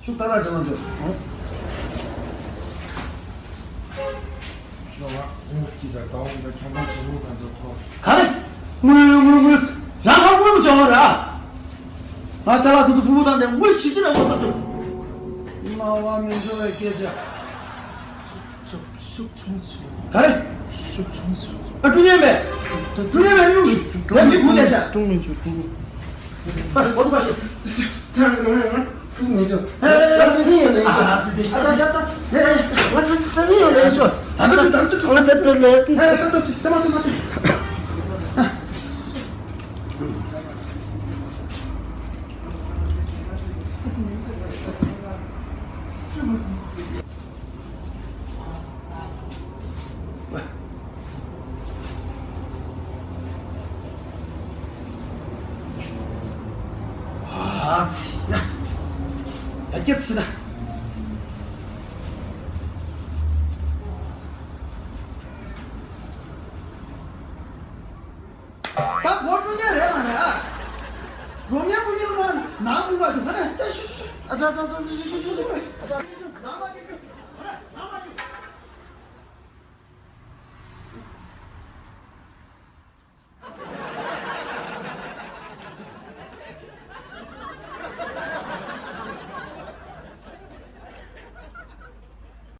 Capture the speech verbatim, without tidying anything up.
ཤུགས་ཏག་ཏག་བྱེད་ལོ་འཇོག་ཨང་། ཤོག་ཨ། ཨུ་ཀི་དང་ཀའོ་ཀི་དང་ཁྱམས་པ་ཆེན་མོ་དང་ཚོ་ཐོག་ག་རེ། དངུལ་དངུལ་དངུལ། རང་ཁ་དངུལ་མི་བྱུང་བ་ར། ང་ཅ་ལག་དེ་ཚོ་ཕུ་བོ་དང་ནས་དངུལ་ཞིག་ཅི་རེད་མ་ཐོབ་རྒྱུ། སྨྲ་བ་མི་འགྲོ་བའི་སྐད་ཆ། ཤུགས་ཤུགས་ཆུང་སོང་། ག་རེ། ཤུགས་ཆུང་སོང་། ཨ་ཀྲུང་ཉན་མེད། ཀྲུང་ཉན་མེད་ནི་ཡོང་ཤུགས་ཀྲུང་ཡང་མི་བུ་དེ་ཤ། ཀྲུང་མི་འཇུ་ཀྲུང་། ཨ་འོ་དུ་པ་ཤོག་ཐང་གང་ཡང་ཐུག་མི་ཆོག་ཨ་ས་ནི་ཡོད་ལེ་ཆོག་ཨ་ད་ད་ད་ད། ཨ་ས་ནི་ཡོད་ལེ་ཆོག་ད་ད་ད་ད་ད་ད་ད་ད་ད་ད་ད་ད་ད་ད་ད་ད་ད་ད། ཨ་ཙི་ཡ། ད་སྐྱེ་ཚི་ད། ད་སྒོ་ཀྲུང་ཉན་རེད་མ་རེད་ཨ། རོ་ཉན་པུ་ཉན་པུ་མ་ནང་པུ་མ་ཐུག་ག་ནས་ཨེ་ཤུ་ཤུ་ཤུ། ཨ་ད་ད་ད་ཤུ་ཤུ་ཤུ་ཤུ་ཤུ།